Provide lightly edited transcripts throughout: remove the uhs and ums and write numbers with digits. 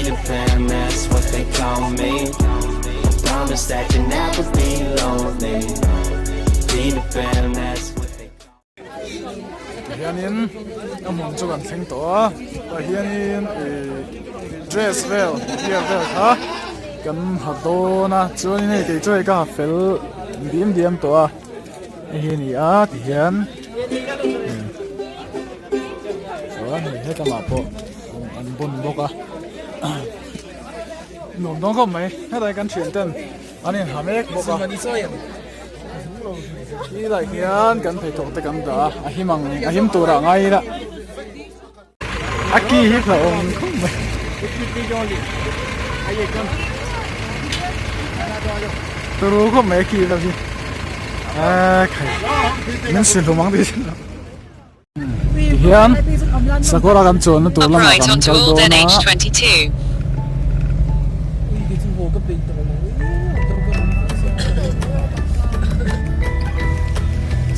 Peter Pan, that's what they call me. I promise that you'll never be lonely. Peter Pan, that's what they call Tihianin a hmun chu kan thleng tawh a, tah hianin ih dress vel gear vel kha kan ha dawn a chuanin hei kei chu hei ka ha fel diam diam tawh a hei hi a ni a tihian chuan hei hetlangah pawh an bun bawk a nuam dawn khawp mai hetah hian kan thian ten an inha mek bawk a tilai hian kan pheikhawk te kan dah a a him ang a him turah ngai ila a ki hi hlauhawm khawp mai turu khawp mai a ki vel hi a khai min si hlum ang tih Tihian sakawra kan chuanna tur lamah kan kal dawn a.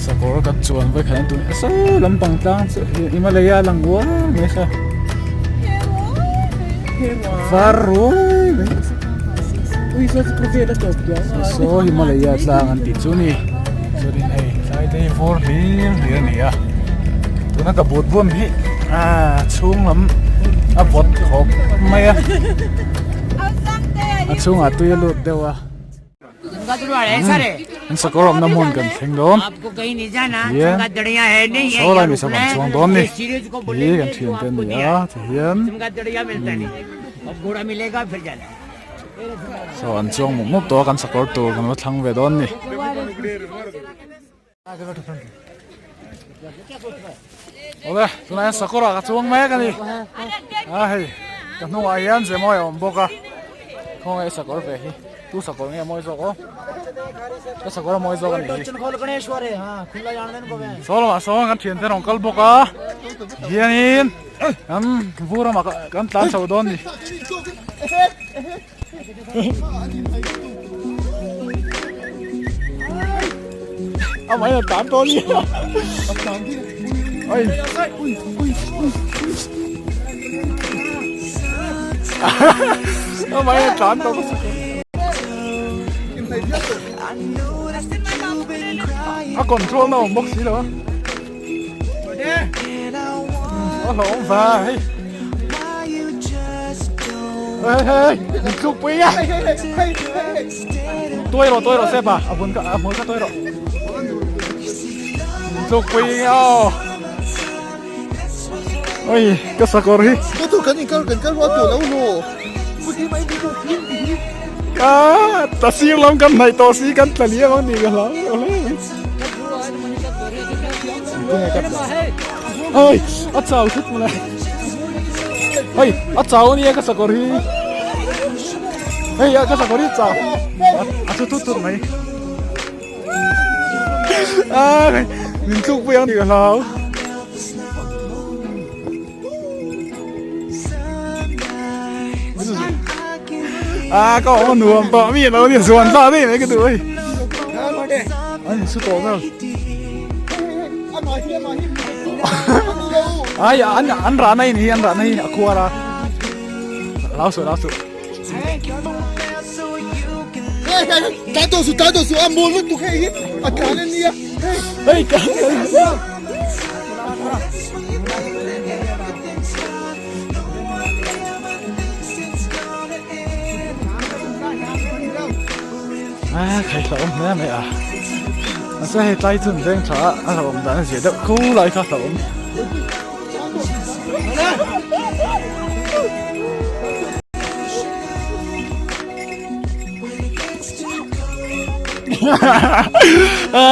Sakawr kan chuan vawi khat an tun a saw lampang tlang chu Himalaya lang uar mai kha. Var ruai mai. Saw Himalaya tlang an tih chu ni. Chuanin hei tlai te hi vur hlir hlir a ni a tuna ka but bun hi ah chhung lam a vawt khawp mai a a chhungah tui a lut deuh a an sakawr awmna hmun kan thleng dawn hian saw lai mi saw kan chuang dawn ni hi kan thian te a ni a tihian Saw an chuang mup mup tawh a kan sakawr tur kan va thlang ve dawn ni. Awle tunah hian sakawr ah ka chuang mek a ni a hei ka hnungah hian ze mawi a awm bawk a khawngaih sakawr ve hi tu sakawr nge mawi zawk aw ka sakawr a mawi zawk a nih hi saw lamah sawn kan thiante an rawn kal bawk a hianin Kan vur ramah kan tlan chho dawn ni. A mai a tlan dawn ni. Oi. A mai a tlan dawn. A control na awm bawk si lo a. A hlauhawm va hei. Hei hei min tluk pui a. Tuai rawh tuai rawh Sepa a vun kha a hmul kha tuai rawh. Min tluk pui a. Oi ka sakawr hi. Ka tu kan inkal kan kal rual tawh lo maw? Ka ta sir lam kan hnaih tawh si kan tla liam ang tih ka hlau lo hle mai. Oi a chau thut mawle. Hei a chau ania ka sakawr hi. Hei a ka sakawr hi chau. A thu thut thut mai. A min tluk pui ang tih ka hlau. A ka awm nuam tawh mi alo ni zuan ta dei mai ka duh hei an su tawh vel ai an an rah na hi ni an rah na hi a khuar a lau suh lau suh Tlan tawh suh tlan tawh suh a mawl lutuk hei hi a tlan a nia hei hei ka A khai hlauhawm hle mai a mahse hei tlai chu an veng tha a a hlauhawm dan a zia deuh khu lai kha hlauhawm. A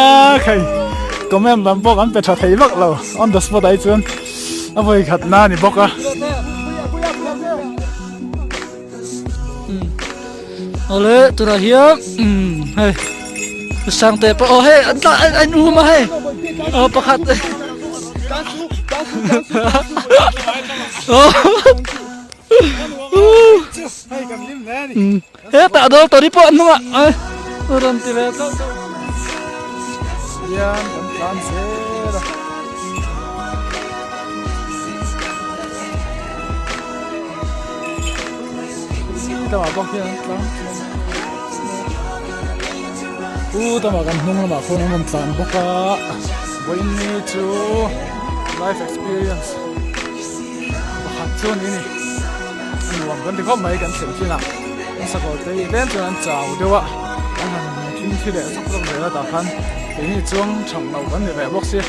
khai comment lam pawh kan pe tha thei vak lo on the spot ah hi chuan a vawi khat na a ni bawk a. Awle tunah hian hei Sangte pawh aw hei an tla an um a hei aw pakhat aw hetah dawl tawh pawh an hnungah ai rawn ti ve tawh hian kan tlan zel a. lamah bawk hian an tlan u tamah kan hnung lamah khawn an rawn tlan bawk a vawiin ni chu life experience pakhat chu a ni a ni a nuam kan ti khawp mai kan thlen chin ah an sakawr te hi tlem chuan an chau deuh a an han thim thi leh sawk sawk zel a tah khan keini chuang tham loh kan ni ve bawk sia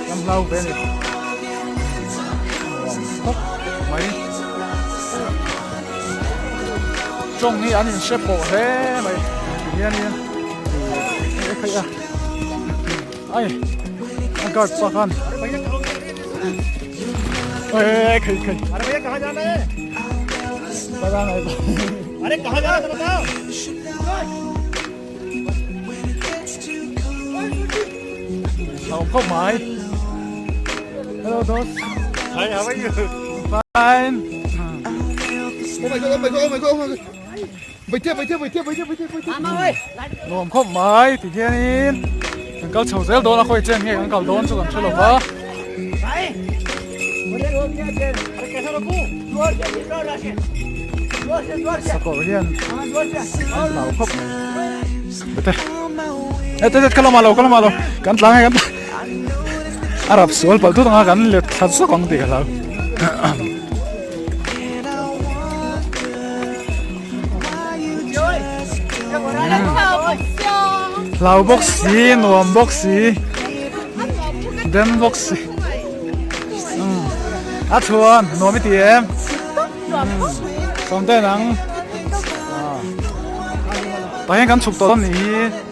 kan hlau ve a ni a nuam khawp mai. Tawng hi an inhre pawh hle mai ti hianin ih e khaih a ai a guard pa khan e khaih khaih pata nahi Hlau khawp mai Hello dost Hi how are you Fine Oh my god oh my god oh my god oh my god Vaitia vaitia vaitia vaitia vaitia vaitia Nuam khawp mai ti hianin kan kal chho zel dawn a khawi chen nge kan kal dawn chu kan hre lo va. Sakawr hian an hlau khawp mai. Bete. E te te ka lamah lo ka lamah lo kan tlang hei kan a rap sual palh tut anga kan let thla zawk ang tih ka hlau. Hlau bawk si nuam bawk si den bawk si a chhuan nuam i ti em sawmte nang tah hian kan chhuk tawh dawn nih hi.